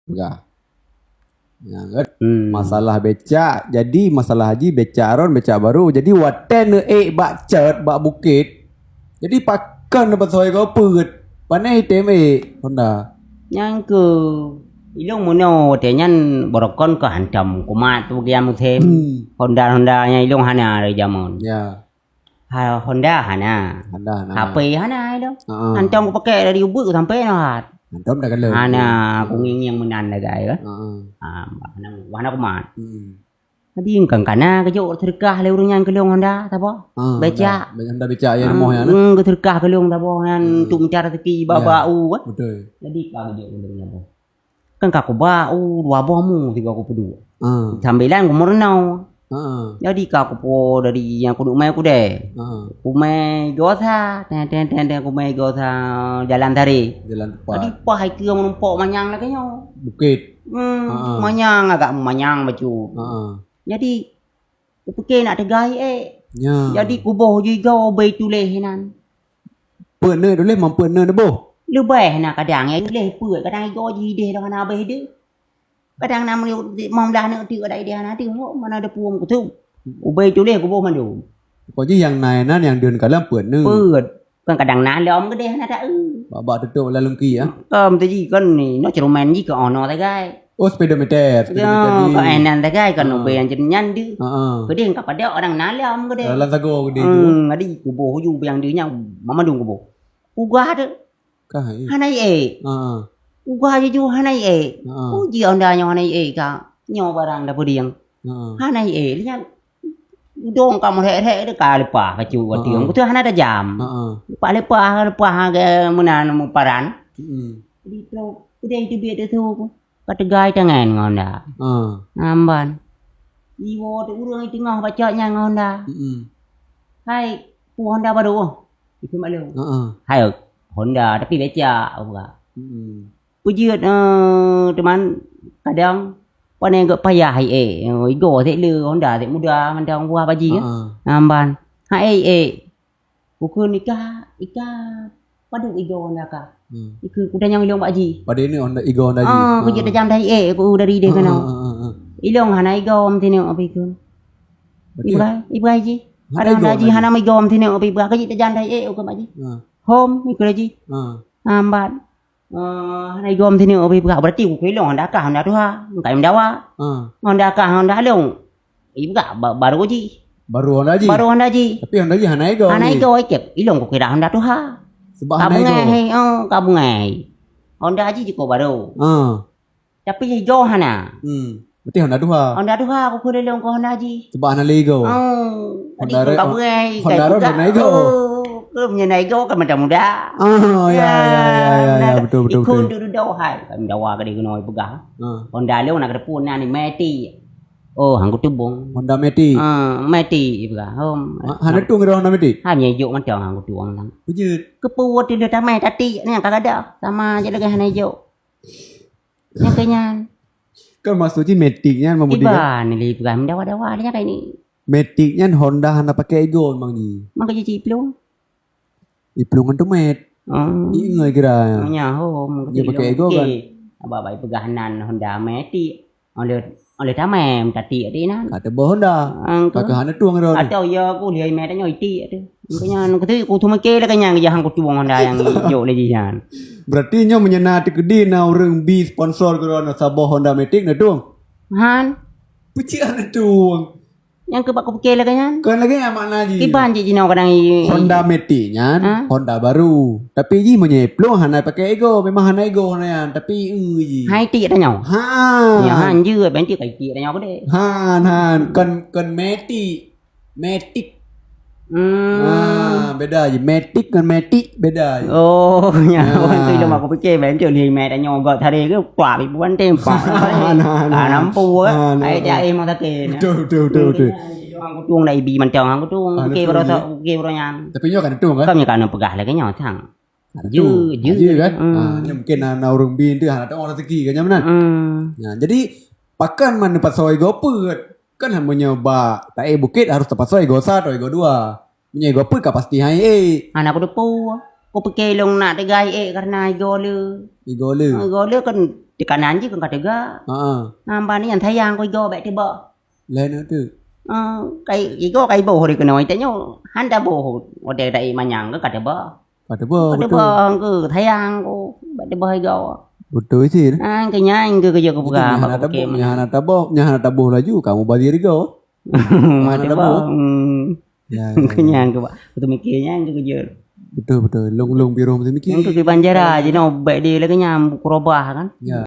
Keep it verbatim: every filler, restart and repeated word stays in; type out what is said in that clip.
Peugah. Ya, kan? Hmm. Masalah becak, jadi masalah haji becak ron, becak baru. Jadi watèe neuék bak cot, bak bukét. Jadi pakon neupasoe goe peuet. Pane item ék Honda. Nyang keu ilong meunoe watèe nyan barokon keu hantom kumat tu gian musém. Hmm. Honda-Honda nyang ilong hana dari jameun. Ya. Ha, Honda hana. Honda hana. H P hana ilong. Heeh. Hantom kupakè dari ubeut sampai nyoe hat. Hantom dah galak. Hana, aku ngieng-ngieng meunan lagèe kan. Heeh. Ha, hana, hana kumat. Hmm. Jadi kan kana geujok seudeukah lé ureueng nyan keu lôn Honda saboh. Ah, becak. Honda, Honda becak nyang rumoh nyan, eh? Hmm, geuseudeukah keu lôn saboh nyan untuk meucari rezeki bak, bak u, eh. Betul. Jadi ka geujok keu lôn saboh. Kan ka kubak u dua boh mu sigoe kupeuduek. Ah. Sambilan kumeurunoe. Ah. Jadi ka kupo dari nyang kuduek mè kudè. Ah. Kumè gosa, teng, teng, teng, teng, kumè gosa jalan taré. Jalan tepat. Jadi paih keu meurumpok manyang lagèe nyoe. Bukét. Hmm, manyang agak manyang bacut. Heeh. Jadi, kupike nak teuga ék. Ya. Jadi, kuboh ju igoe ubé tuléh inan. Peuet neuk tuléh, man peuet neuk neuboh? Leubeh na kadang, ya, tuléh peuet, kadang igoe jih idéh dah hana abéh deuh. Kadang na meunyoe limong blah neuk teuk, kadang idéh hana deuh, hok, mana ada puông kutu. Ubé tuléh kuboh mandum. Pokok jih nyang na inan nyang deuh kalon peuet neuk. Peuet. Kan kadang na lom geudeh hana taeu. Bak-bak tutup lam lungki, ya? Em, tu ji kan ni, no cerumen ji ke ono tagai. Oh, speedometer, speedometer. Ya, ji. Ke enan tagai kan ubé nyang jeut nyan deuh. Ha, ha. Geudeh ka padok orang na lom geudeh. Dalam sagoe geudeh tu. Hmm, jadi kuboh ju ubé nyang deuh nyan, mamandum kuboh. Ugah tu. Kah, eh? Hana ék. Ha, ha. Ugah ju ju hana ék. Ha, ha. Uji Honda nyoe hana ék ka. Nyoe barang dah peudieng. Ha, ha. Hana ék. Lihat. Udong ka meurhek-rhek deh ka leupah kacu ati. Ha, ha. Beutôi hana tajam. Ha, ha. Leupah-leupah, leupah ke meunan muparan. Hmm. Jadi tu, udah itu biar dia tu. Ka teugai tangan ngon Honda. Ha. Namban. Iwo tu ureueng di teungoh bacok nyan ngon Honda. Hmm. Hai, pu Honda baru. Itu maklum. Ha, ha. Hai, Honda tapi becak, apa? Hmm. Peujeuet, eh, teuma kadang pane geuh payah hai ék. Eh, igoe sek le, Honda sek muda, mantong buah baji, kan? Ha. Namban. Hai ék, ék. Ukeue nikah, ika padub igoe Honda ka. Hmm. Ika kuda nyang ilong bak ji. Padub ni Honda, igoe Honda ji. Ah, keujeuet tajam hai ék, ku dari deh keunoe. Ha, ha, ha, ha. Ilong hana igoe meutinok apa ikun. Berarti Ibrahim, Ibrahim ji. Hana igoe Honda ji, hana igoe meutinok apa Ibrahim. Keujeuet tajam hai ék, ukeue bak ji. Ha. Hom, ikun ji. Ha. Namban. Eh, hana igoe meutinok ubé peugah, berarti ku ilong Honda kah Honda tuha, ka imdawa. Ha. Honda kah Honda lôn. Ipeugah ba-, baru ji. Baru Honda ji? Baru Honda ji. Tapi Honda ji hana igoe. Hana igoe, ikep. Ilong kukira Honda tuha. Sebab hana igoe. Ka beungèh, oh, ka beungèh. Honda ji jiko baru. Ha. Tapi igoe hana. Hmm. Berarti Honda tuha. Honda tuha, ku kheun lôn keu Honda ji. Sebab hana lé igoe. Oh, Honda Red, Honda Red hana igoe. Oh, keu meunyoe na igoe kan macam muda. Ah, ya, ya, ya, ya, betul, betul, betul. Ikun dudu doh hai. Kan dawa ka dikeunoe peugah. Ah. Honda lôn nak keudeupeue nan Matic. Oh, hang kutubong. Honda Matic. Ah, Matic peugah. Oh, ha-, hana tueng Honda Matic? Hanya ijok mantong hang kutueng nang. Beujeuet. Keupeue tu dah tamai tatik ni ka kada. Sama je lagèe hana ijok. Nyang keu nyan. Kan maksud jih Matic nyan, Bang Budi, kan? Iban lé peugah meudawa-dawa lé nyan kai ni. Matic nyan Honda hana pakai igoe memang ji. Maka jih cit iplueng. Iplueng ngon tumet. Oh. Ingat kira. Nya, ho, mungkin dia pakai igoe kan? Abah bai peugah nan Honda Matic. Oleh, oleh tamai meukatik di nan. Kata boh Honda. Ang tu. Kata hana tueng dah. Atau ya aku lihat mata nyoe itik tu. Makanya anu kata ku tu meke lah kenyang ke jahan ku tueng Honda yang jok lagi jan. Berarti nyoe meunyoe na teukeudi na ureueng bi sponsor keudroe na saboh Honda Matic na tueng? Han. Peucit hana tueng. Nyang keu bak kupike lagèe nyan. Kon lagèe nyan makna jih. Kiban cit jinoe kadang i- Honda Matic nyan, ha? Honda baru. Tapi jih meunyoe plueng hana pakai ego, memang hana ego Honda nyan, tapi eu jih. Hai tik tanyoe. Ha. Ya han jeuet ben tik kai tik tanyoe deh. Han, han, kon, kon Matic. Matic. Hmm. Ha, beda jih. Matic ngon Matic beda jih. Oh, ya. Ha. Wan tu ilong aku pikir ben tu lima tanyoe gok tadi ke kuat ibu anting pak. Nah, nah. Ah, nampu, eh. Nah, nah. Ai dia ai mau sakit. Betul, betul, betul, betul. Hang kutueng dah ibi mantong, hang kutueng. Ah, oke, betul, betul. Oke, bro nyan. Tapi nyoe kan tueng, kan? Kami kan peugah lagi nyoe sang. Ada je, tu. Je. Ada je, kan? Hmm. Ah, ni mungkin na, na ureueng bi tu, ha, ada orang rezeki kan, nyaman, kan? Hmm. Ya, jadi, pakan mana pasal ego peuet? Kan hanya nyoe bak taék bukét harus tapasal ego sa atau ego dua. Meunyoe ego peuet ka pasti hai ék. Hana kuteupeue. Kupike lôn nak teuga hai ék karena ego le. Ego le. Ego le kan Di kanan jih kon ka teuga. Ha. Nambah ni nyang sayang ku igo bèk teuba. Lain tu. Ah, kai igo kai boh di keunoe tanyoe. Han taboh. Watèe da'i manyang ke ka teuba. Ka teuba Ka betul. teuba ke sayang ku. Bèk teuba igo. Betul sih. Ah, kenyang ke kerja ku pegang. Nyang hana taboh, nyang hana taboh, nyang hana taboh laju kamu bagi rigo. Mati taboh. bang. Hmm. Ya, Kenyang ke, Pak. Betul mikir nyang ke kerja. Betul betul. Long long biroh mesti mikir. Yang ke banjara je no, baik dia lagi nyam kurobah kan. Ya.